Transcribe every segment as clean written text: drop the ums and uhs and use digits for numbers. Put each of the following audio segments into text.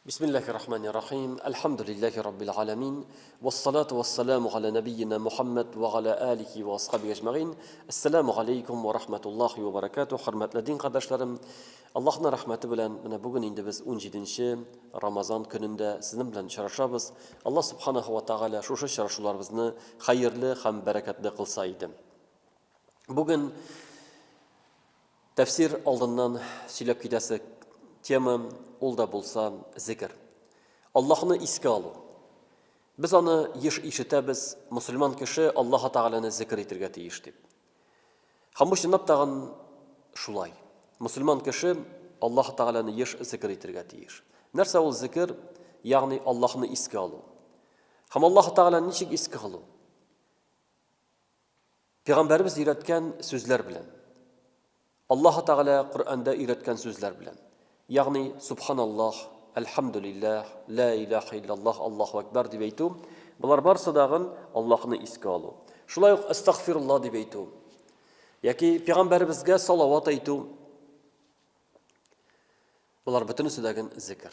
Бисмиллахи рахмани рахим. Әлхәмдүлилләһи раббил галәмин. Вассалату вассаламу галя нәбиена Мухаммад ва галя алихи ва асхаби әҗмәгыйн. Әссәламу галәйкүм ва рахматуллахи ва баракатуһ. Хөрмәтле дин кардәшләрем, Аллаһның рәхмәте белән менә бүген инде без 17 Рамазан көнендә сезнең белән очрашабыз. Аллаһ субханаһу ва тааля шушы очрашуларыбызны хәерле һәм бәрәкәтле кылса иде. Бүген Тәфсир алдыннан сөйләп китәсе тема ул да булса зикер. Аллаһны искә алу. Без аны еш ишетәбез, мөселман кеше Аллаһ Тәгаләне зикер итергә тиеш дип. Һәм бу чынлап тагын шулай. Мөселман кеше Аллаһ Тәгаләне еш зикер итергә тиеш. Нәрсә ул зикер? Ягъни Аллаһны искә алу. Һәм Аллаһ Тәгаләне ничек искә алу? Пәйгамбәребез өйрәткән сүзләр белән. Аллаһ Тәгалә Коръәндә өйрәткән сүзләр белән. Ягъни Субханаллаһ, Әлхәмдүлилләһ, Лә илаһә иллаллаһ, Аллаһу әкбәр дип әйтү, болар барсы дагын Аллаһны искә алу. Шулай ук Әстәгъфируллаһ дип әйтү. Яки пәйгамбәребезгә салават әйтү. Болар бөтенесе дәген зикр.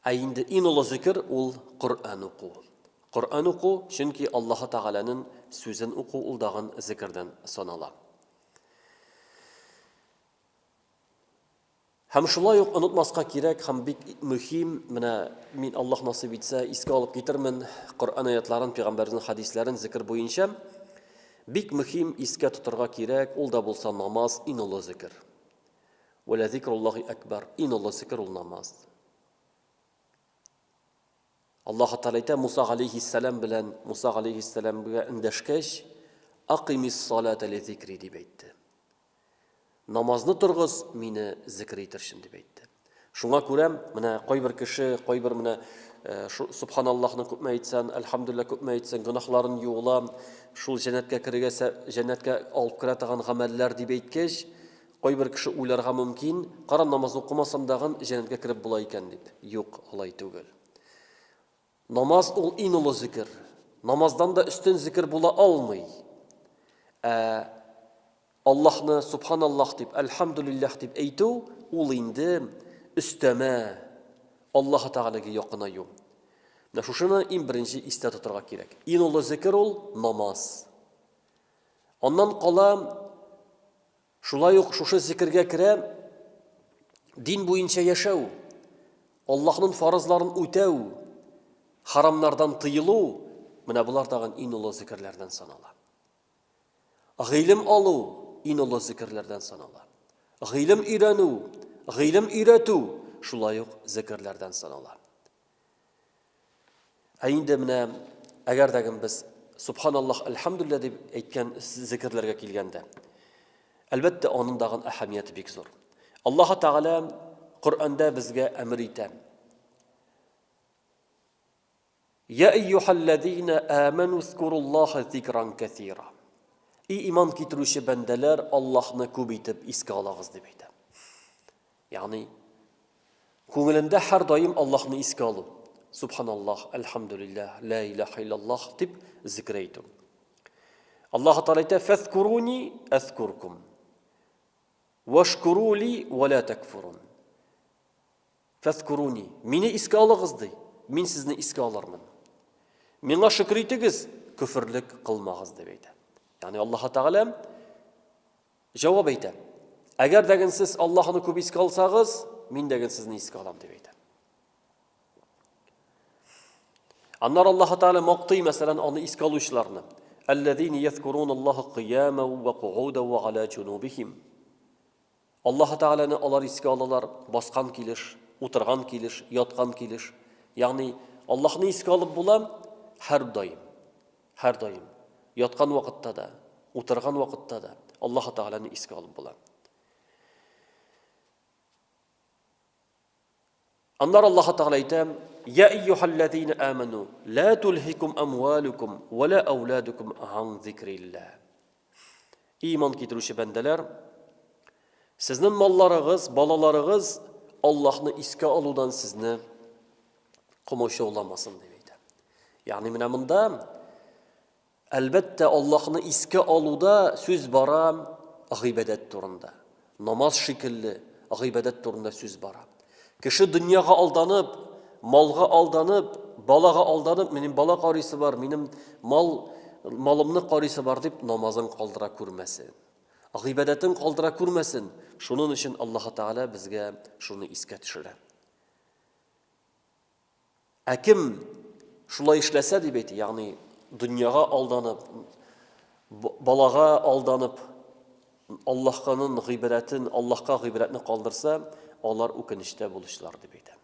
Ә инде иң олы зикер ул Коръән уку. Коръән уку, чөнки Аллаһы Тәгаләнең сүзен уку ул дагын зикердән санала. Һәм шулай ук онытмаска кирәк һәм бик мөһим, менә мин Аллаһ насыйп итсә, искә алып китермен Коръән аятларын, пәйгамбәрнең хәдисләрен зикер буенча. Бик мөһим искә тотырга кирәк, ул да булса намаз иң олы зикер. Вә лә зикруллаһи әкбәр. Иң олы зикер ул намаз. Аллаһ Тәгалә әйтә, Муса галәйһиссәлам белән Муса галәйһиссәламгә эндәшкәч, Акимис салата ли зикри дип әйтте. Намазны торгыз, мине зикр итер өчен дип әйтте. Шуңа күрә менә кайбер кеше, кайбер менә э, субханаллаһны күпме әйтсәң, әлхәмдүлилләһ күпме әйтсәң, гөнаһларын юыла, шул җәннәткә керергә, җәннәткә алып керә торган гамәлләр дип әйткәч, Кайбер кеше уйларга мөмкин, кара намаз укымасам дагын җәннәткә кереп була икән дип. Юк, алай түгел. Намаз ул иң олы зикер. Намаздан да өстен зикер була алмый. Ә Аллаһны субханаллаһ дип, әлхәмдүлилләһ дип әйтү ул инде өстәмә Аллаһ Тәгаләгә якынаю. Менә шушыны иң беренче истә тотарга кирәк. Иң олы зикер ул намаз. Аннан кала Шулай ук шушы зикергә керә дин буенча яшәү, Аллаһның фарызларын үтәү, харамнардан тыелу, менә болар тагын иң олы зикерләрдән санала. Гыйлем алу иң олы зикерләрдән санала. Гыйлем өйрәнү, гыйлем өйрәтү шулай ук зикерләрдән санала. Ә инде менә әгәр дә без субханаллах, әлхәмдүлилләһ дип әйткән зикерләргә килгәндә, әлбәттә, аның дагын әһәмияте бик зур. Аллаһ Тәгалә Коръәндә безгә әмер итә. Я әйюхәлләзина аману зкуруллаһа зикран кәсира. И иман китерүче бәндәләр, Аллаһны күп итеп искә алагыз дип әйтә. Ягъни күңелендә һәрдаим Аллаһны искә алу. Субханаллаһ, әлхәмдүлилләһ, ла илаһа иллаллаһ дип зикр әйтү. Аллаһ Тәгалә әйтә: "Фәзкуруни әзкуркум. Вашкурули ва ла такфурун." Фәзкуруни, мине искә алыгыз ди. Мин сезне искә алырмын. Миңа шөкер итегез, көферлек кылмагыз дип әйтә. Ягъни Аллаһ Тәгалә Җавап әйтә. Әгәр дәген сез Аллаһны күп искә алсагыз, мин дәген сезне искә алам дип әйтә. Аннары Аллаһ Тәгалә мактый, мәсәлән, аны искә алучыларны. Аллазина язкурун Аллаһ кыяман ва куудан ва аля җунубихим. Аллаһ Тәгаләне алар искә алалар баскан килеш, утырган килеш, яткан килеш. Ягъни Аллаһны искә алып була һәрдаим. Һәрдаим, яткан вакытта да, утырган вакытта да Аллаһы Тәгаләне искә алып була. Аннары Аллаһы Тәгалә әйтә: "Я әйюһәлләзина аману, ла тулһикум амвалукум ва ла ауладукум ан зикриллаһ." Иман китерүче бәндәләр, сезнең малларыгыз, балаларыгыз Аллаһны искә алудан сезне комачауламасын дип әйтә. Ягъни менә монда әлбәттә Аллаһны искә алуда сүз бара гыйбадәт турында. Намаз шикелле гыйбадәт турында сүз бара. Кеше дөньяга алданып, малга алданып, балага алданып, минем бала карыйсы бар, минем мал малымны карыйсы бар дип намазын калдыра күрмәсен. Гыйбадәтен калдыра күрмәсен. Шунын өчен Аллаһы Тәгалә безгә шуны искә төшерә. Ә кем шулай эшләсә, дип әйтә, ягъни дөньяга алданып, балага алданып, Аллаһның гыйбадәтен, Аллаһка гыйбадәтне калдырса, алар үкенечтә булучылар, дип әйтә.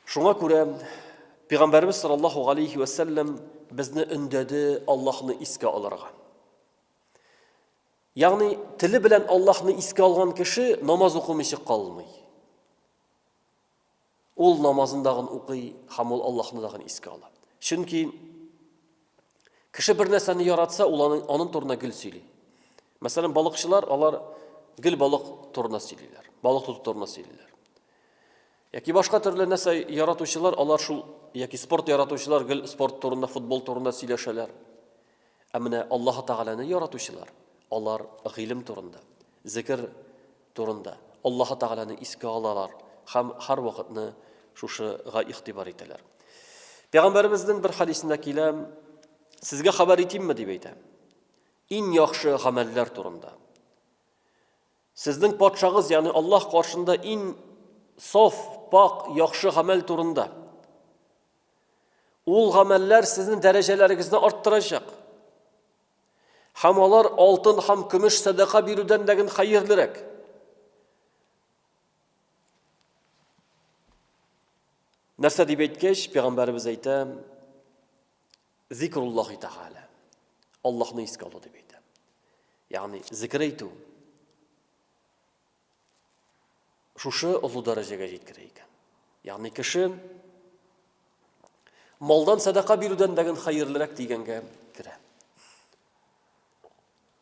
Шуңа күрә Пәйгамбәрбез саллаллаһу алейхи ва сәлләм безне өндәде Аллаһны искә алырга. Ягъни теле белән Аллаһны искә алган кеше намаз укымыйча калмый. Ул намазын дагын укый һәм ул Аллаһны дагын искә ала. Чөнки кеше бер нәрсәне яратса, ул аның, аның турында гел сөйли. Мәсәлән, балыкчылар, алар гел балык турында сөйлиләр, балык тоту турында сөйлиләр. Яки башка төрле нәрсә яратучылар, алар шул яки спорт яратучылар гел спорт турында, футбол турында сөйләшәләр. Ә менә Аллаһ Тәгаләне яратучылар, алар гыйлем турында, зикер турында, Аллаһы Тәгаләне искә алалар һәм һәрвакытны шушыга игътибар итәләр. Пәйгамбәребезнең бер хәдисендә килә, сезгә хәбәр итимме дип әйтә. Иң яхшы гамәлләр турында. Сезнең патшагыз, ягъни Аллаһ каршында иң саф, пак, яхшы гамәл турында. Ул гамәлләр сезнең дәрәҗәләрегезне арттырачак. Һәм алар алтын һәм көмеш сәдака бирүдән дә ген хәерлерәк. Нәрсә дип әйткәч, пәйгамбәребез әйтә, Зикруллахи тәгалә. Аллаһны искә алу дип әйтә. Ягъни зикр әйтү шушы олы дәрәҗәгә җиткерә икән. Ягъни кеше малдан сәдака бирүдән дә хәерлерәк дигәнгә керә.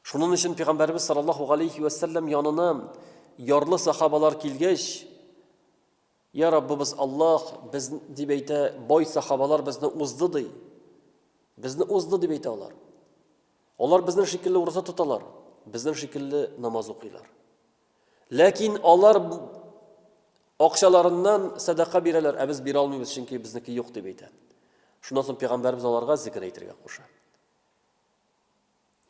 Шуның өчен пәйгамбәребез саллаллаһу алейхи ва сәлләм янына ярлы сахабалар килгәч, Я Раббыбыз Аллаһ, без дип әйтә, бай сахабалар безне узды ди. Безне узды дип әйтә алар. Алар безнең шикелле ураза тоталар, безнең шикелле намаз укыйлар. Ләкин алар акчаларыннан сәдака бирәләр, ә без бирә алмыйбыз, чөнки безнеке юк дип әйтә. Шуннан соң пәйгамбәребез аларга зикер әйтергә куша.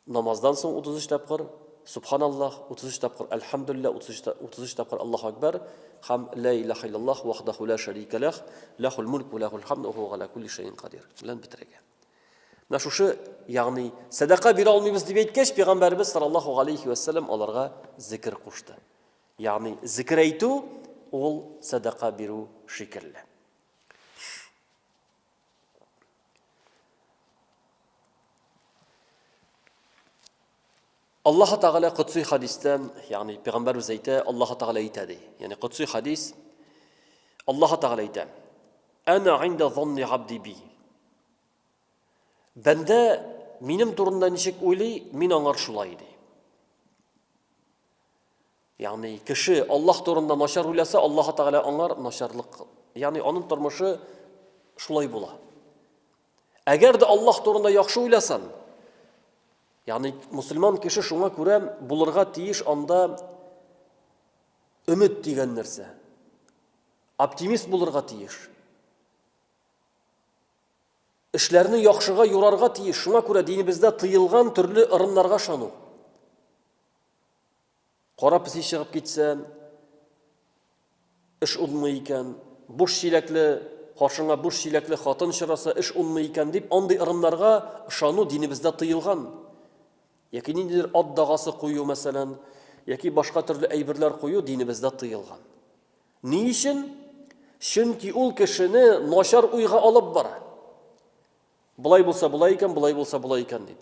Намаздан соң 33 тапкыр Субханаллах, 33 тапкыр Әлхәмдүлилләһ, 33 тапкыр Аллаһу акбар һәм Ла илаһа иллаллах вахдаху ла шәрика лах, лахул мулк ва лахул хамд ва хуа галя кулли шәйин кадир белән бетерергә. Менә шушы, ягъни сәдака бирә алмыйбыз дип әйткәч, пәйгамбәребез саллаллаһу алейхи ва сәлләм аларга зикер кушты. Ягъни зикер әйтү ул сәдака бирү шикелле. Аллаһ Тәгалә котси хадистә, ягъни пәйгамбәрбез әйтә, Аллаһ Тәгалә әйтә ди. Ягъни котси хадис Аллаһ Тәгалә әйтә. Ана инда занни абди би. Бәндә минем турында ничек уйлый, мин аңар шулай ди. Ягъни кеше Аллаһ турында начар уйласа, Аллаһ Тәгалә аңар начарлык, ягъни аның тормышы шулай була. Әгәр дә Аллаһ турында яхшы уйласан, ягъни мусульман кеше шуңа күрә булырга тиеш анда өмет дигән нәрсә. Оптимист булырга тиеш. Эшләрне яхшыга юрарга тиеш. Шуңа күрә динебездә тыелган төрле ырымнарга ышану. Кара песи чыгып китсә, эш унмый икән, буш чиләкле, каршыңа буш чиләкле хатын очраса, эш унмый икән дип, андый ырымнарга ышану динебездә тыелган. Яки ниндидер ат дагасы кую, мәсәлән, яки башка төрле әйберләр кую динебездә тыелган. Ни өчен? Чөнки ул кешене начар уйга алып бара. Болай булса болай икән, болай булса болай икән дип.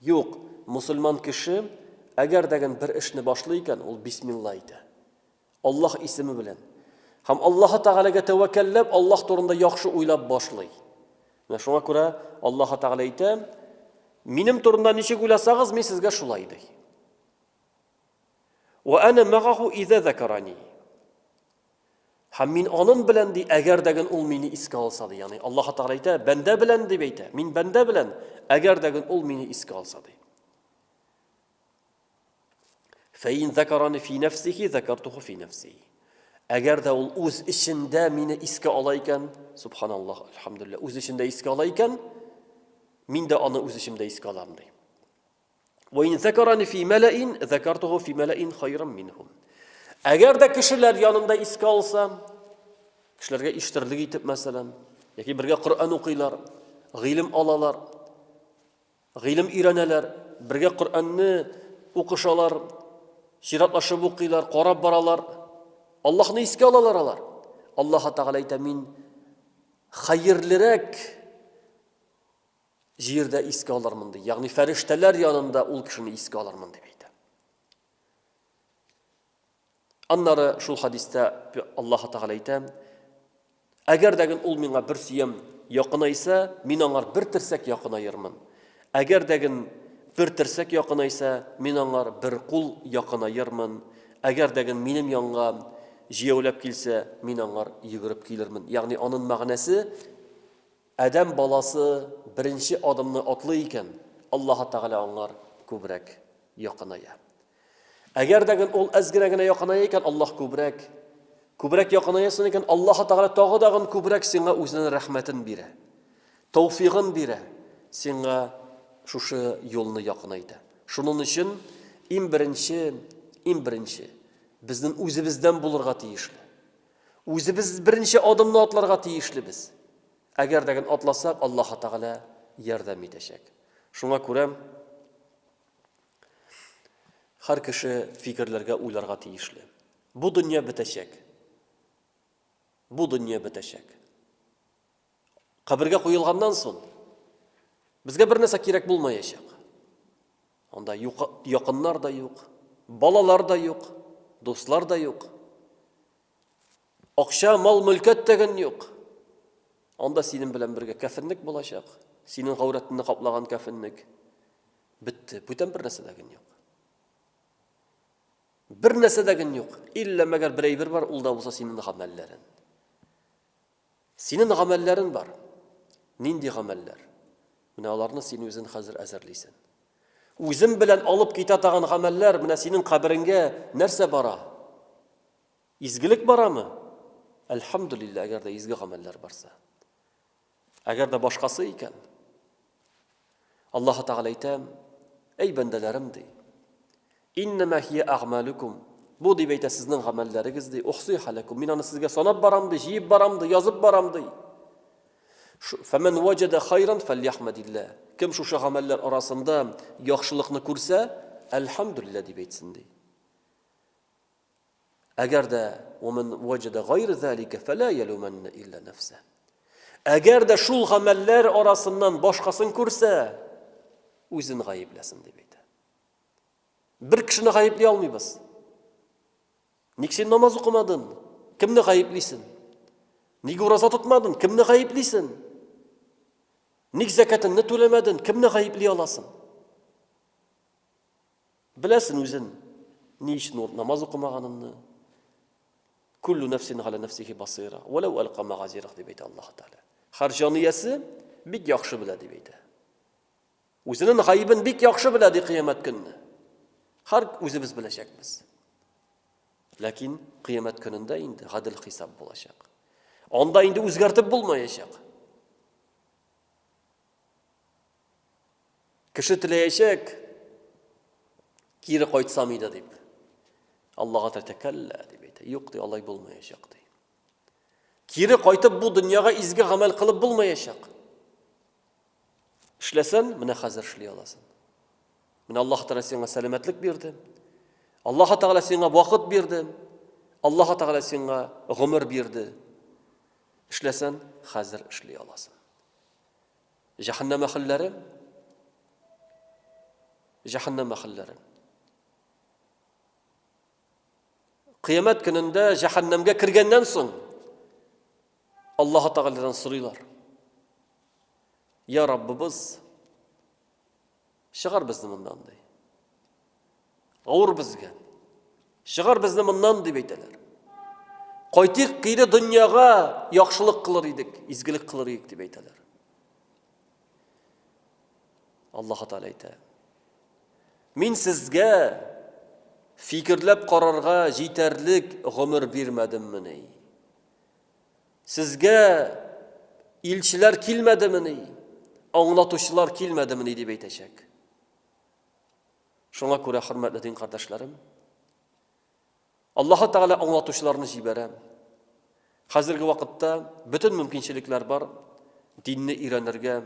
Юк, мусульман кеше әгәр дәген бер эшне башлый икән, ул бисмилла әйтә. Аллаһ исеме белән. Һәм Аллаһ Тәгаләгә тәвәккәлләп, Аллаһ турында яхшы уйлап башлый. Менә шуңа күрә Аллаһ Тәгалә әйтә, минем турында ничек уйласагыз, мин сезгә шулай ди. Ва ана магаху иза закарани. Һәм мин анын белән ди, әгәр дәген ул мине искә алса ди. Ягъни Аллаһ Тәгалә әйтә, бәндә белән дип әйтә. Мин бәндә белән, әгәр дәген ул мине искә алса ди. Фәин закарани фи нәфсихи, закартуху фи нәфси. Әгәр дә ул үз эчендә мине искә ала икән, субханаллах, альхамдулилла, үз эчендә искә ала икән, мин дә аны үз эчемдә искә алам ди. Ва ин закарани фи мәләин, закартуху фи мәләин хайран минхум. Әгәр дә кешеләр янында искә алса, кешеләргә ишетерлек итеп, мәсәлән, яки бергә Коръән укыйлар, гыйлем алалар, Гыйлем өйрәнәләр, бергә Коръәнне укышалар, чиратлашып укыйлар, карап баралар. Аллаһны искә алалар алар. Аллаһ Тәгалә әйтә, мин хәерлерәк җирдә искә алырмын ди. Ягъни фәрештәләр янында ул кешене искә алырмын дип әйтә. Аннары шул хадистә Аллаһ Тәгалә әйтә, Әгәр дә ул миңа бер сөям якынайса, мин аңар бер терсәк якынаермын. Әгәр дә бер терсәк якынайса, мин аңар бер кул якынаермын. Әгәр дә минем янга җияүләп килсә, мин аңар йөгереп килермен. Ягъни анын мәгънәсе, адәм баласы беренче адымны атлый икән, Аллаһ Тәгалә аңар күбрәк якыная. Әгәр дә ул әз генә генә якыная икән, Аллаһ күбрәк, күбрәк якынаясың икән, Аллаһ Тәгалә тагы дагын күбрәк сиңа үзенең рәхмәтен бирә. Тәүфигын бирә, сиңа шушы юлны якынайта. Шуның өчен иң беренче, иң беренче безнең үзебездән булырга тиешле. Үзебез беренче адымны атларга тиешлебез. Әгәр дә атласак, Аллаһ Тәгалә ярдәм итәчәк. Шуңа күрә Һәр кеше фикерләргә, уйларга тиешле. Бу дөнья бетәчәк. Бу дөнья бетәчәк. Кабергә куелганнан соң безгә бер нәрсә кирәк булмаячак. Анда якыннар да юк, балалар да юк, дуслар да юк. Акча, мал, мөлкәт тәген юк. Анда синең белән бергә кәфенлек булачак. Синең гаурәтеңне каплаган кәфенлек. Бетте. Бүтән бер нәрсә дә юк. Бер нәрсә дә юк. Иллә мәгәр бер әйбер бар, ул да булса синең гамәлләрең. Синең гамәлләрең бар. Нинди гамәлләр? Менә аларны син үзең хәзер әзерлисең. Үзем белән алып китә торган гамәлләр, менә синең кабереңгә нәрсә бара? Изгелек барамы? Әлхәмдүлилләһ, әгәр дә изге гамәлләр барса. Әгәр дә башкасы икән, Аллаһ Тәгалә әйтә, әй бәндәләрем ди. Иннәмә хия әгъмалукум. Бу дип әйтә сезнең гамәлләрегез ди. Ухсиха ләкум. Мин аны сезгә санап барам ди, җыеп барам ди, язып барам ди. Фәмән ваҗада хайран фәльяхмәдилла. Кем шушы гамәлләр арасында яхшылыкны күрсә, әлхәмдүлилләһ дип әйтсен ди. Әгәр дә ومن وجد غير ذلك فلا يلومن إلا نفسه. Әгәр дә шул гамәлләр арасыннан башкасын күрсә, үзен гаепләсен дип әйтә. Бер кешене гаепли алмыйбыз. Ник син намаз укымадың? Кемне гаеплисең? Ник ураза тотмадың? Кемне гаеплисең? Ник зәкәтеңне түләмәдең? Кемне гаепли аласың? Беләсен үзен, ни өчен ул намаз укымаганымны. Куллу нәфсин галя нәфсихи басира, вәләү әлка мәгазирах дип әйтә Аллаһ Тәгалә. Һәр җан иясе бик яхшы белә дип әйтә. Үзенең гаебен бик яхшы белә ди кыямәт көнне. Һәр үзебез беләчәкбез. Ләкин кыямәт көнендә инде гадел хисап булачак. Анда инде үзгәртеп булмаячак. Кеше теләячәк, кире кайтсам иде дип. Аллага тәкәллә дип әйтә. Юк ди, алай булмаячак ди. Кире кайтып бу дөньяга изге гамәл кылып булмаячак. Эшләсән, менә хәзер эшли аласың. Менә Аллаһ Тәгалә сиңа сәламәтлек бирде. Аллаһ Тәгалә сиңа вакыт бирде. Аллаһ Тәгалә сиңа гомер бирде. Эшләсән, хәзер эшли аласың. Җәһәннәм әһелләре Җәһәннәм әһелләре Кыямәт көнендә җәһәннәмгә кергәннән соң Аллаһ Тәгаләдән сорыйлар. Я Раббыбыз, чыгар безне моннан ди. Авыр безгә. Чыгар безне моннан дип әйтәләр. Кайтыйк кире дөньяга, яхшылык кылыр идек, изгелек кылыр идек дип әйтәләр. Аллаһ Тәгалә әйтә. Мин сезгә Фикерләп карарга җитәрлек гомер бирмәдеммени? Сезгә илчеләр килмәдемени? Аңлатучылар килмәдемени дип әйтәчәк. Шуңа күрә, хөрмәтле дин кардәшләрем, Аллаһы Тәгалә аңлатучыларны җибәрә. Хәзерге вакытта бөтен мөмкинчелекләр бар динне өйрәнергә,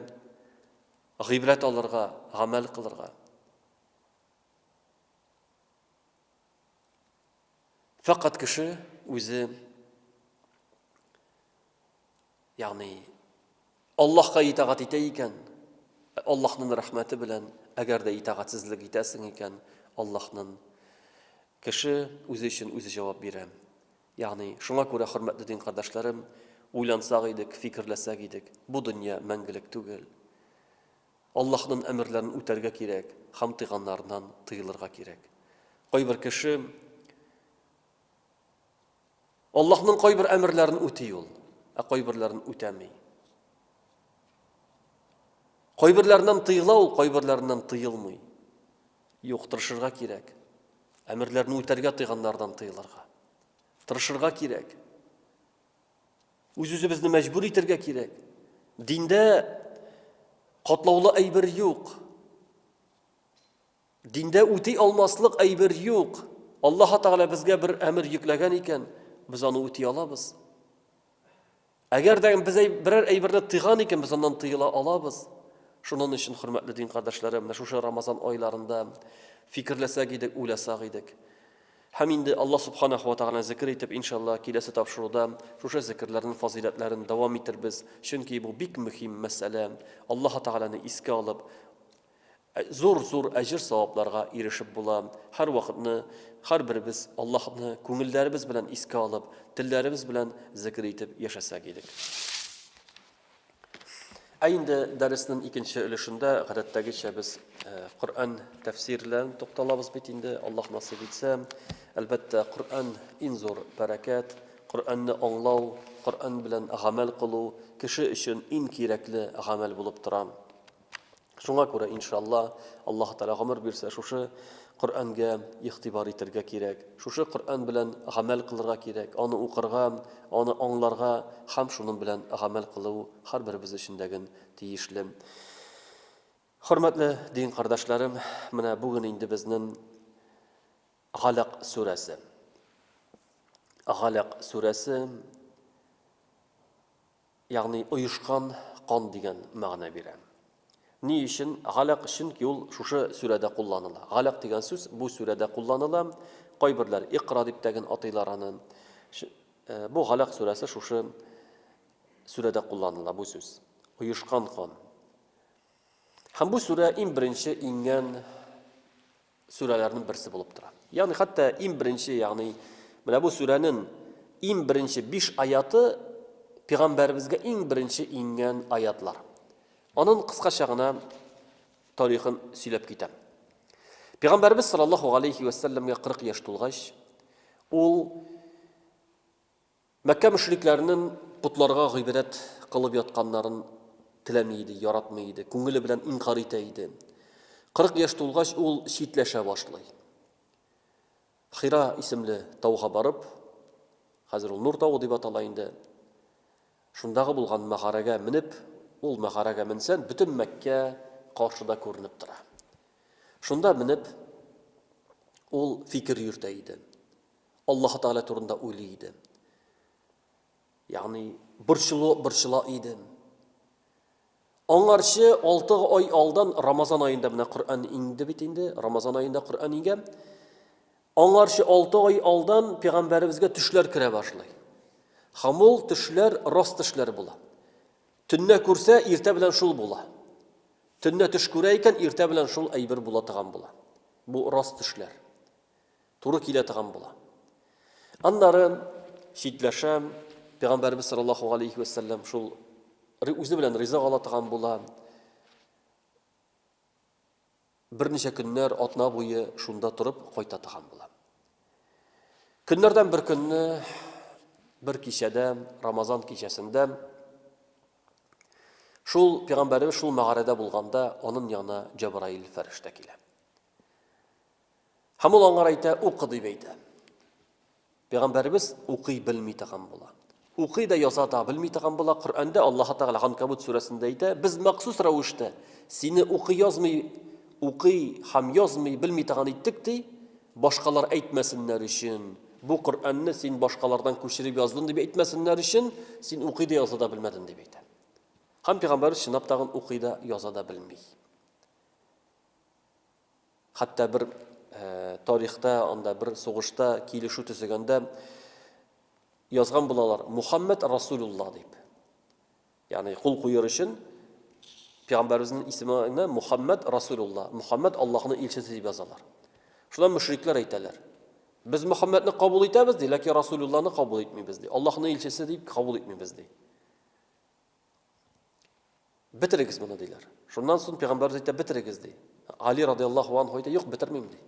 гыйбрәт алырга, гамәл кылырга. Фәкать кеше үзе, ягъни Аллаһка итагать итә икән, Аллаһның рәхмәте белән, әгәр дә итагатьсезлек итәсең икән, Аллаһның кеше үзе өчен үзе җавап бирә. Ягъни, шуңа күрә, хөрмәтле дин кардәшләрем, уйлансак идек, фикерләсәк идек, бу дөнья мәңгелек түгел. Аллаһның әмерләрен үтәргә кирәк һәм тыйганнарыннан тыелырга кирәк. Кайбер кеше Аллаһның кайбер әмерләрен үти ул, ә кайберләрен үтәми. Кайберләреннән тыела ул, кайберләреннән тыелмый. Юк, тырышырга кирәк. Әмерләрне үтәргә тыйганнардан тыелырга. Тырышырга кирәк. Үз-үзебезне мәҗбүр итәргә кирәк. Диндә катлаулы әйбер юк. Диндә үти алмаслык әйбер юк. Аллаһ Тәгалә безгә бер әмер йөкләгән икән, без аны үти алабыз. Әгәр дә без берәр әйберне тыйган икән, без аннан тыела алабыз. Шуның өчен, хөрмәтле дин кардәшләрем, менә шушы Рамазан айларында фикерләсәк идек, уйласак идек. Һәм инде Аллаһ Субханаху ва Тәгаләне зикер итеп, иншалла, киләсе тапшыруда шушы зикерләрнең фазыйләтләрен дәвам итербез. Чөнки бу бик мөһим мәсьәлә. Аллаһ Тәгаләне искә алып, Зур-зур әҗер-савапларга ирешеп була. Һәрвакытны һәрберебез Аллаһны күңелләребез белән искә алып, телләребез белән зикер итеп яшәсәк идек. Ә инде дәреснең икенче өлешендә гадәттәгечә без Коръән тәфсирләрен тукталабыз бит инде, Аллаһ насыйп итсә. Әлбәттә, Коръән иң зур бәрәкәт, Коръәнне аңлау, Коръән белән гамәл кылу кеше өчен иң кирәкле гамәл булып тора. Шуңа күрә, иншалла, Аллаһ Тәгалә гомер бирсә, шушы Коръәнгә игътибар итәргә кирәк. Шушы Коръән белән гамәл кылырга кирәк, аны укырга, аны аңларга һәм шуның белән гамәл кылу һәрберебез өчен дә тиешле. Хөрмәтле дин кардәшләрем, менә бүген инде безнең Галәк сүрәсе. Галәк сүрәсе Ягъни оешкан кан дигән мәгънә бирә. Ни өчен галәк? Чөнки ул шушы сүрәдә кулланыла. Галәк дигән сүз бу сүрәдә кулланыла. Кайберләр Икра дип тәген атыйлар аны. Э, бу Галәк сүрәсе шушы сүрәдә кулланыла бу сүз. Оешкан кан. Һәм бу сүрә иң беренче иңгән сүрәләрнең берсе булып тора. Ягъни хәтта иң беренче, ягъни менә бу сүрәнең иң беренче 5 аяты пәйгамбәребезгә иң беренче иңгән аятлар. Аның кыскача гына тарихын сөйләп китәм. Пәйгамбәребез саллаллаһу алейхи ва сәлләмгә 40 яшь тулгач, ул Мәккә мөшрикләренең потларга гыйбадәт кылып ятканнарын теләми иде, яратмый иде, күңеле белән инкарь итә иде. 40 яшь тулгач, ул читләшә башлый. Хира исемле тауга барып, хәзер ул Нур тавы дип атала инде, шундагы булган мәгарәгә менеп, ул мәгарәгә менсән, бөтен Мәккә каршыда күренеп тора. Шунда менеп, ул фикер йөртә иде. Аллаһы Тәгалә турында уйлый иде. Ягъни борчылу борчыла иде. Аңарчы 6 ай алдан Рамазан аенда менә Коръән иңде бит инде, Рамазан аенда Коръән иңгән. Аңарчы 6 ай алдан пәйгамбәребезгә төшләр керә башлый. Һәм ул төшләр рас төшләр була. Төнлә күрсә, иртә белән шул була. Төнлә төш күрә икән, иртә белән шул әйбер була торган була. Бу рас төшләр. Туры килә торган була. Аннары читләшә, Пәйгамбәребез саллаллаху алейхи ва сәлләм шул үзе белән ризык ала торган була. Берничә көннәр, атна буе шунда торып кайта торган була. Көннәрдән бер көнне, бер кичәдә, Рамазан кичәсендә шул пәйгамбәребез шул мәгарәдә булганда, аның янына Җәбраил фәрештә килә. Һәм ул аңар әйтә, укы дип әйтә. Пәйгамбәребез укый белми торган була. Укый да яза да белми торган була. Коръәндә Аллаһ Тәгалә Ганкабут сүрәсендә әйтә, без махсус рәвештә сине укый язмый, укый һәм язмый белми торган иттек ди, башкалар әйтмәсеннәр өчен. Бу Коръәнне син башкалардан күчереп яздың дип әйтмәсеннәр өчен, син укый да яза да белмәдең дип әйтә. Һәм пәйгамбәребез чынлап тагын укый да яза да белми. Хәтта бер тарихта, анда бер сугышта килешү төзегәндә язган булалар, Мухаммед Расулулла дип. Ягъни кул куер өчен пәйгамбәребезнең исеменә Мухаммед Расулулла, Мухаммед Аллаһның илчесе дип язалар. Шуннан мөшрикләр әйтәләр. Без Мухаммедны кабул итәбез ди, ләкин Расулулланы кабул итмибез ди. Аллаһның илчесе дип кабул итмибез ди. Бетерегез моны, диләр. Шуннан соң пәйгамбәребез әйтә, бетерегез, ди. Али радиаллаһу анһу әйтә, юк, бетермим, ди.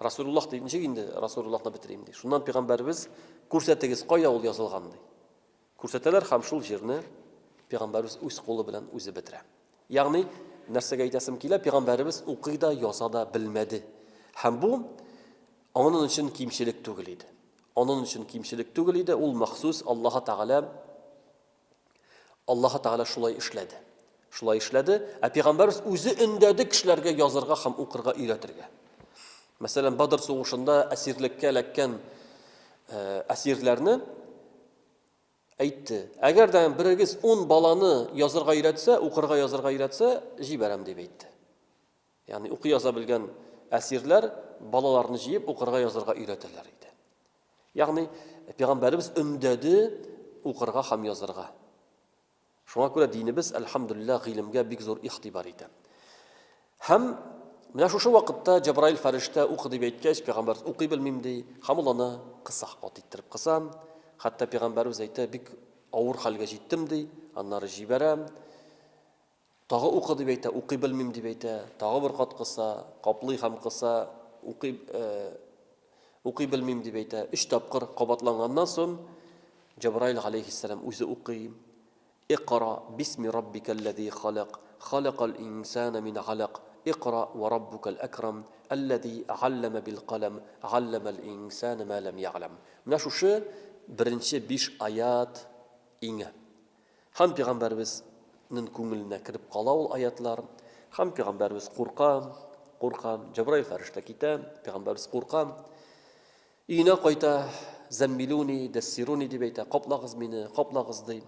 Расулуллаһ ди, ничек инде Расулуллаһны бетерим, ди. Шуннан пәйгамбәребез, күрсәтегез, кая ул язылган, ди. Күрсәтәләр һәм шул җирне пәйгамбәребез үз кулы белән үзе бетерә. Ягъни, нәрсәгә әйтәсем килә, пәйгамбәребез укый да, яза да белмәде. Һәм бу аның өчен кимчелек түгел иде. Аның өчен кимчелек түгел иде, ул махсус Аллаһ Тәгалә Аллаһы Тәгалә шулай эшләде. Шулай эшләде, ә пәйгамбәрбез үзе өндәде кешеләргә язырга һәм укырга өйрәтергә. Мәсәлән, Бадр сугышында әсирлеккә эләккән э, әсирләрне әйтте. Әгәр дә берегез 10 баланы язырга өйрәтсә, укырга язырга өйрәтсә, җибәрәм дип әйтте. Ягъни укый яза белгән әсирләр балаларны җыеп укырга язырга өйрәтәләр иде. Ягъни пәйгамбәребез өндәде укырга һәм язырга. Шуңа күрә динебез, әлхәмдүлилләһ, гыйлемгә бик зур игътибар итә. Һәм менә шушы вакытта Җабраил фәрештә укы дип әйткәч, пәйгамбәребез укый белмим ди, һәм ул аны кыса, кат иттереп кыса. Хәтта пәйгамбәребез әйтә, бик авыр хәлгә җиттем ди, аннары җибәрә. Тагы укы дип әйтә, укый белмим дип әйтә, тагы бер кат кыса, каплый һәм кыса, укый, укый белмим дип әйтә. Өч тапкыр кабатланганнан соң, Җәбраил галәйһиссәлам үзе укый. Икра бисми раббикәлләзи халак, халакал инсана мин галак, икра ва раббукал әкрам, әлләзи галләмә бил каләм, галләмәл инсана ма ләм ягләм. Менә шушы беренче биш аят иңә. Һәм пәйгамбәребезнең күңеленә кереп кала ул аятлар. Һәм пәйгамбәребез курка, курка. Җәбраил фәрештә китә, пәйгамбәребез курка. Өенә кайта, зәммилуни, дәссируни дип әйтә, каплагыз мине, каплагыз ди.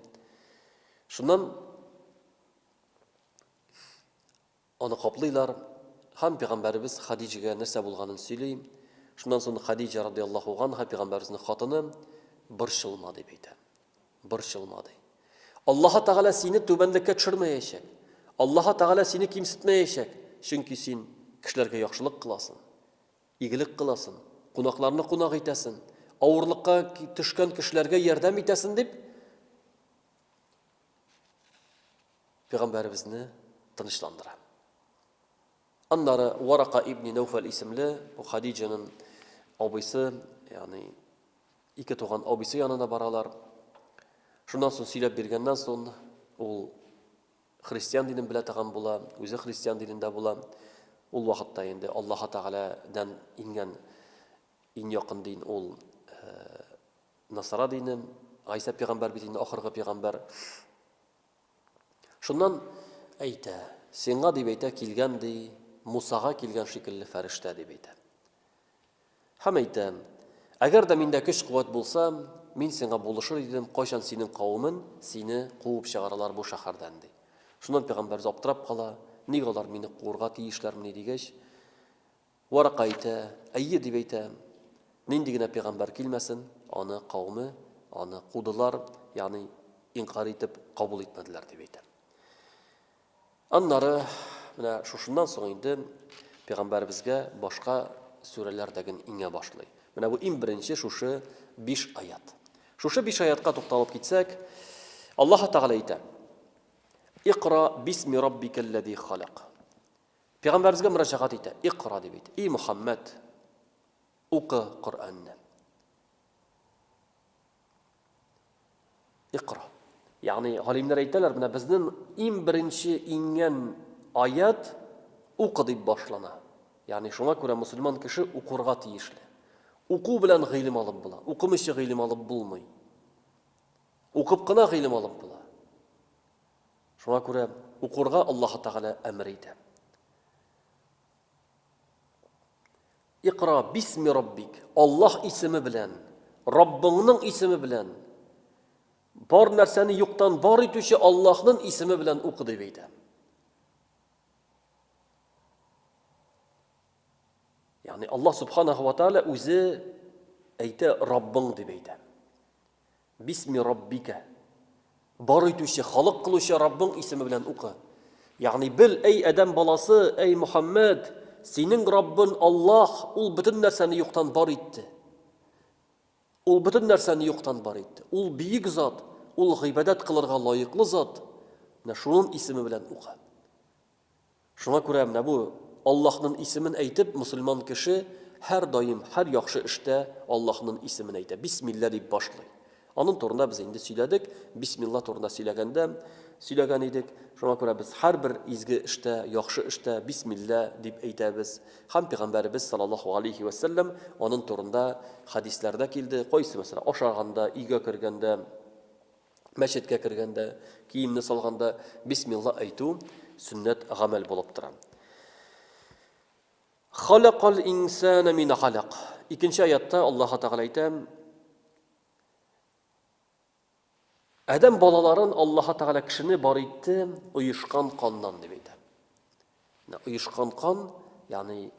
Шуннан Аны каплыйлар һәм пәйгамбәребез Хадиҗәгә нәрсә булганын сөйли. Шуннан соң Хадиҗә радиаллаһу ганһа, пәйгамбәребезнең хатыны, борчылма дип әйтә. Борчылма ди. Аллаһы Тәгалә сине түбәнлеккә төшермәячәк. Аллаһы Тәгалә сине кимсетмәячәк, чөнки син кешеләргә яхшылык кыласың, игелек кыласың, кунакларны кунак итәсең, авырлыкка төшкән кешеләргә ярдәм итәсең дип Пәйгамбәребезне тынычландыра. Аннары Варака ибни Нәүфәл исемле бу Хадиҗаның абыйсы, ягъни ике туган абыйсы янына баралар. Шуннан соң сөйләп биргәннән соң ул христиан динен белә торган була, үзе христиан динендә була. Ул вакытта инде Аллаһ Тәгаләдән иңгән иң якын дин ул Насара дине, Гайсә пәйгамбәр бит инде ахыргы пәйгамбәр. Шуннан әйтә, сиңа дип әйтә, килгән ди, Мусага килгән шикелле фәрештә дип әйтә. Һәм әйтә, әгәр дә миндә көч-куәт булса, мин сиңа булышыр идем, кайчан синең кавемен сине куып чыгаралар бу шәһәрдән ди. Шуннан пәйгамбәребез аптырап кала, ник алар мине куырга тиешләрмени дигәч, Варака әйтә, Әйе, дип әйтә, нинди генә пәйгамбәр килмәсен, аны кавеме, аны кудылар, ягъни инкарь итеп кабул итмәделәр, дип әйтә. Аннары менә шушыннан соң инде пәйгамбәребезгә башка сүрәләр дә ген иңә башлый. Менә бу иң беренче шушы биш аят. Шушы биш аятка тукталып китсәк, Аллаһ Тәгалә әйтә: Икра бисми раббикәлләзи халак. Пәйгамбәребезгә мөрәҗәгать итә, Икра дип әйтә. И Мөхәммәд, укы Коръәнне. Икра. Ягъни галимнәр әйтәләр, менә безнең иң беренче иңгән аят укы дип башлана. Ягъни шуңа күрә мөселман кеше укырга тиешле. Уку белән гыйлем алып була. Укымыйча гыйлем алып булмый. Укып кына гыйлем алып була. Шуңа күрә укырга Аллаһ Тәгалә әмер итә. Икра бисми раббик. Аллаһ исеме белән, Раббыңның исеме белән. Бар нәрсәне юктан бар итүче Аллаһның исеме белән укы дип әйтә. Ягъни Аллаһ субханаху ва тааля үзе әйтә Раббың дип әйтә. Бисми раббика. Бар итүче, халык кылучы Раббың исеме белән укы. Ягъни бел, әй адәм баласы, әй Мухаммед, синең Раббың Аллаһ, ул бөтен нәрсәне юктан бар итте. Ул бөтен нәрсәне юктан бар итте. Ул бөек зат, ул гыйбадәт кылырга лаеклы зат. Менә шуның исеме белән укы. Шуңа күрә менә бу Аллаһнын исемен әйтеп, мосылман кеше һәрдаим, һәр яхшы эштә Аллаһнын исемен әйтә, бисмилла дип башлый. Анын турында без инде сөйләдек, бисмилла турында сөйләгәндә сөйләгән идек. Шуңа күрә без һәрбер изге эштә, яхшы эштә бисмилла дип әйтәбез. Һәм пәйгамбәребез саллаллаһу алейһи вә сәлләм анын турында хәдисләрдә килде, кайсы мәсәлән ашаганда, өйгә кергәндә, Мәчеткә кергәндә, киемне салганда бисмилла әйтү сөннәт гамәл булып тора. Халакал инсана мин алак. Икенче аятта Аллаһ Тәгалә әйтә, Адәм балаларын Аллаһ Тәгалә кешене бар итте оешкан каннан дип әйтә. Менә оешкан кан, ягъни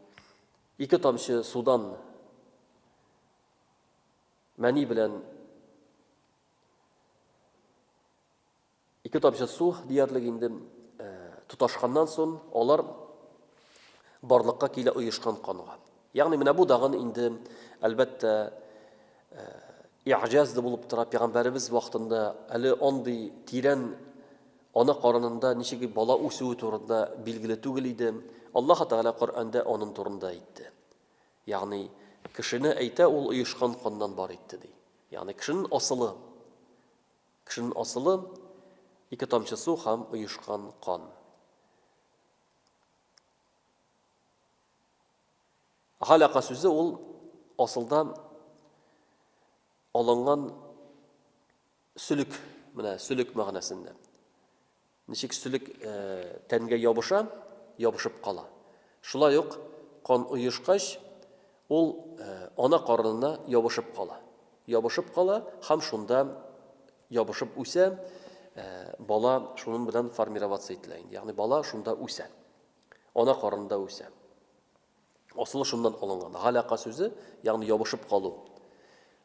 ике тамчы судан мәни белән Ике тамчы су диярлек инде тоташканнан соң алар барлыкка килә оешкан канга. Ягъни менә бу дагын инде әлбәттә иҗаз да булып тора пәйгамбәребез вакытында әле андый тирән ана карынында ничек бала үсүе турында билгеле түгел иде. Аллаһ Тәгалә Коръәндә аның турында әйтте. Ягъни кешене әйтә ул оешкан каннан бар итте ди. Ягъни кешенең асылы, кешенең асылы ике тамчы су һәм оешкан кан. Галака сүзе ул асылда алынган сөлек, менә сөлек мәгънәсендә. Ничек сөлек тәнгә ябыша, ябышып кала. Шулай ук кан оешкач, ул ана карынына ябышып кала. Ябышып кала һәм шунда ябышып үсә, бала шунын белән формироваться ителә инде. Ягъни бала шунда үсә. Ана карынында үсә. Асылы шуннан алынган. Галака сүзе, ягъни ябышып калу.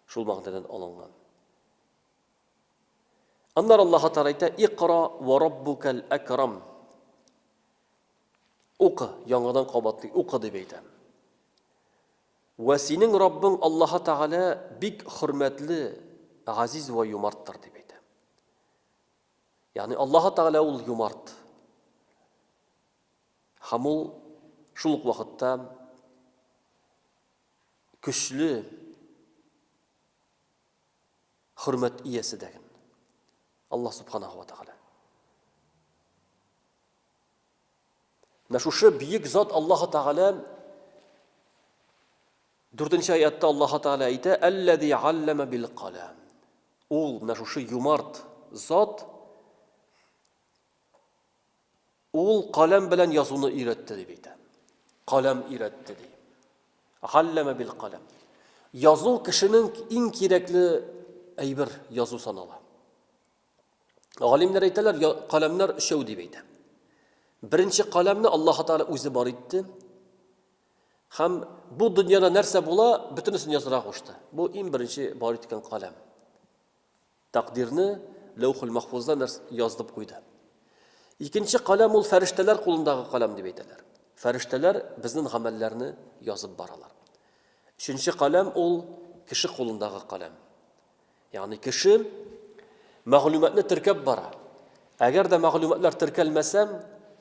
Шул мәгънәдән алынган. Аннары Аллаһ Тәгалә әйтә, Икра ва раббукал акрам. Укы, яңадан кабатлый, укы дип әйтә. Вә синең Раббың Аллаһ Тәгалә бик хөрмәтле, газиз вә юмарттыр дип әйтә. Ягъни Аллаһ Тәгалә ул юмарт. Һәм ул шул ук вакытта көчле, Хөрмәт иясе дәген. Аллаһ Субханаһу ва Тәгалә. Менә шушы бөек зат Аллаһ Тәгалә дүртенче аятта Аллаһ Тәгалә әйтә, Әлләзи аллама бил калам. Ул менә шушы юмарт зат Ул каләм белән язуны өйрәтте дип әйтә. Каләм өйрәтте ди. Галләмә бил каләм. Язу кешенең иң кирәкле әйбер язу санала. Галимнәр әйтәләр, каләмнәр өчәү дип әйтә. Беренче каләмне Аллаһ Тәгалә үзе бар итте. Һәм бу дөньяда нәрсә була, бөтенесен язырга кушты. Бу иң беренче бар иткән каләм. Тәкъдирне Ләүхул Махфузда нәрс яздып куйды. Икенче каләм ул фәрештәләр кулындагы каләм дип әйтәләр. Фәрештәләр безнең гамәлләрне язып баралар. Өченче каләм ул кеше кулындагы каләм. Ягъни кеше мәгълүматны теркәп бара. Әгәр дә мәгълүматлар теркәлмәсә,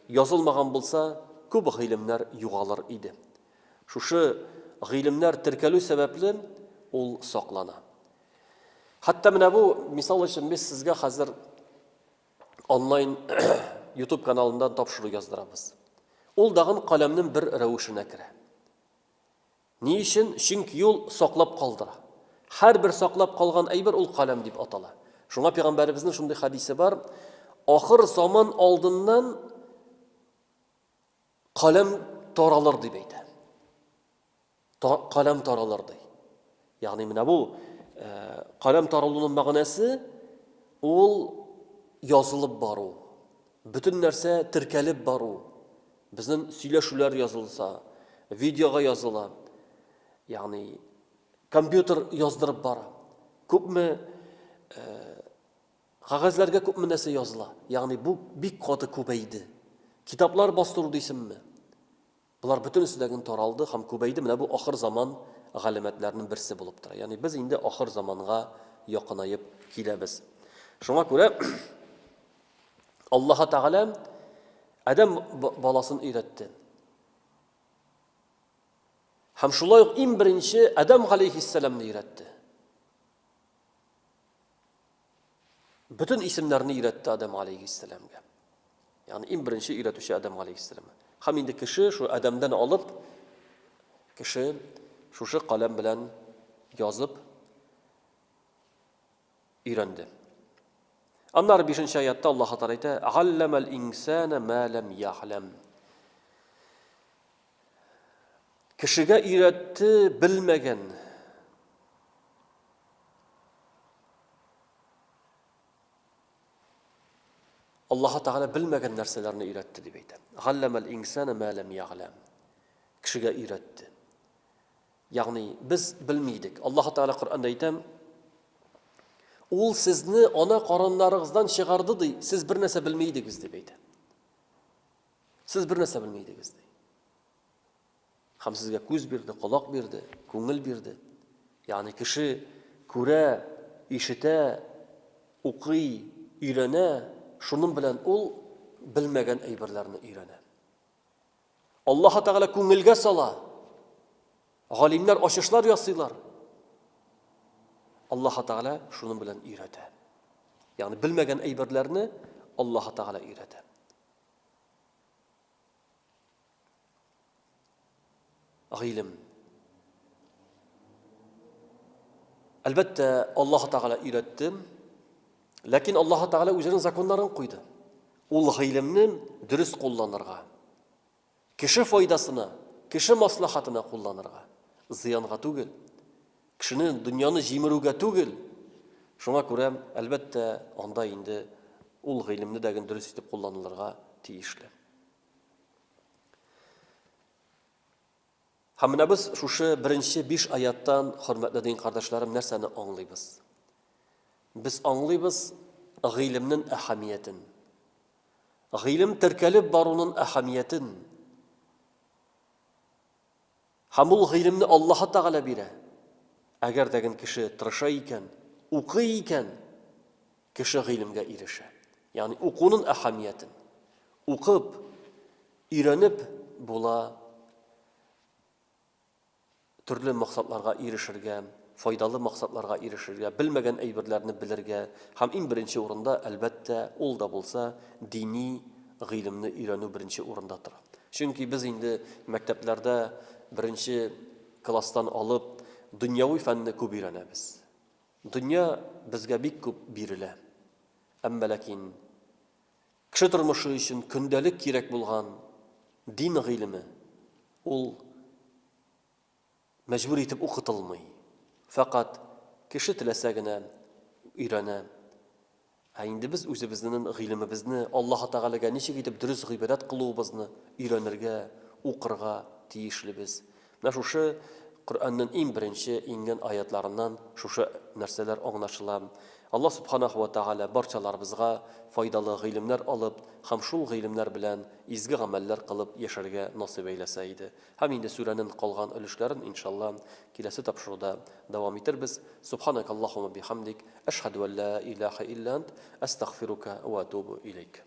язылмаган булса, күп гыйлемнәр югалыр иде. Шушы гыйлемнәр теркәлү сәбәпле ул саклана. Хәтта менә бу, мисал өчен, без сезгә хәзер онлайн YouTube каналыннан тапшыру яздырабыз. Ул дагын каләмнең бер рәвешенә керә. Ни өчен? Чөнки ул саклап калдыра. Һәрбер саклап калган әйбер ул каләм дип атала. Шуңа пәйгамбәребезнең шундый хәдисе бар. Ахыр заман алдыннан каләм таралыр дип әйтә. Каләм таралыр ди. Ягъни менә бу э, каләм таралуның мәгънәсе ул язылып бару. Бөтен нәрсә теркәлеп бару. Безнең сөйләшүләр язылса, видеога языла. Ягъни компьютер яздырып бара. Күпме э, кәгазьләргә күпме нәрсә языла. Ягъни бу бик каты күбәйде. Китаплар бастыру дисеңме? Болар бөтенесе дә гөн таралды һәм күбәйде. Менә бу ахыр заман галәмәтләренең берсе булып тора. Ягъни без инде ахыр заманга якынаеп киләбез. Шуңа күрә Аллаһ Тәгалә Адәм баласын өйрәтте. Һәм шулай ук иң беренче Адәм галәйһиссәламне өйрәтте. Бөтен исемнәрне өйрәтте Адәм алейһиссәламгә. Ягъни иң беренче өйрәтүче Адәм алейһиссәлам. Һәм инде кеше шу Адәмдән алып кеше шушы каләм белән язып өйрәнде. Аннары 5 аятта Аллаһ Тәгалә әйтә: "Алламал инсана ма лам я'лам." Кешегә өйрәтте белмәгән Аллаһ Тәгалә белмәгән нәрсәләрне өйрәтте дип әйтә. Галләмәл инсана ма лам яглам. Кешегә өйрәтте. Ягъни без белми идек. Аллаһ Тәгалә Коръәндә әйтә, Ул сезне ана карыннарыгыздан чыгарды ди, сез бер нәрсә белми идегез дип әйтә. Сез бер нәрсә белми идегез ди. Һәм сезгә күз бирде, колак бирде, күңел бирде. Ягъни кеше күрә, ишетә, укый, өйрәнә, шуның белән ул белмәгән әйберләрне өйрәнә. Аллаһ Тәгалә күңелгә сала. Галимнәр ачышлар ясыйлар. Аллаһ Тәгалә шуның белән өйрәтә. Ягъни белмәгән әйберләрне Аллаһ Тәгалә өйрәтә. Гыйлем. Әлбәттә, Аллаһ Тәгалә өйрәтте. Ләкин Аллаһ Тәгалә үзенең законнарын куйды. Ул гыйлемне дөрес кулланырга. Кеше файдасына, кеше маслахатына кулланырга. Зыянга түгел. Кешене, дөньяны җимерүгә түгел. Шуңа күрә, әлбәттә, анда инде ул гыйлемне дә дөрес итеп кулланылырга тиешле. Һәм менә без шушы беренче биш аяттан, хөрмәтле дин кардәшләрем, нәрсәне аңлыйбыз? Без аңлыйбыз гыйлемнең әһәмиятен. Гыйлем теркәлеп баруның әһәмиятен. Һәм ул гыйлемне Аллаһы Тәгалә бирә. Әгәр дә кеше тырыша икән, укый икән, кеше гыйлемгә ирешә. Ягъни укуның әһәмиятен. Укып, өйрәнеп була төрле максатларга ирешергә, файдалы максатларга ирешергә, белмәгән әйберләрне белергә һәм иң беренче урында, әлбәттә, ул да булса дини гыйлемне өйрәнү беренче урында тора. Чөнки без инде мәктәпләрдә беренче класстан алып дөньяви фәнне күп өйрәнәбез. Дөнья безгә бик күп бирелә. Әмма ләкин кеше тормышы өчен көндәлек кирәк булган дин гыйлеме ул мәҗбүр итеп укытылмый. Фәкать кеше теләсә генә өйрәнә. Ә инде без үзебезнен гыйлемебезне, Аллаһы Тәгаләгә ничек итеп дөрес гыйбадәт кылуыбызны өйрәнергә, укырга тиешлебез. Менә шушы Коръәннең иң беренче иңгән аятларыннан шушы нәрсәләр аңлашыла. Аллаһ Субханаху ва Тәгалә барчаларыбызга файдалы гыйлемнәр алып һәм шул гыйлемнәр белән изге гамәлләр кылып яшәргә насыйп әйләсә иде. Һәм инде сүрәнен калган өлешләрен, иншалла, киләсе тапшыруда дәвам итербез. Субханакаллаһумма бихамдик, әшһәдү ән ла илаһа илля ант, әстәгъфирука ва атубу иләйк.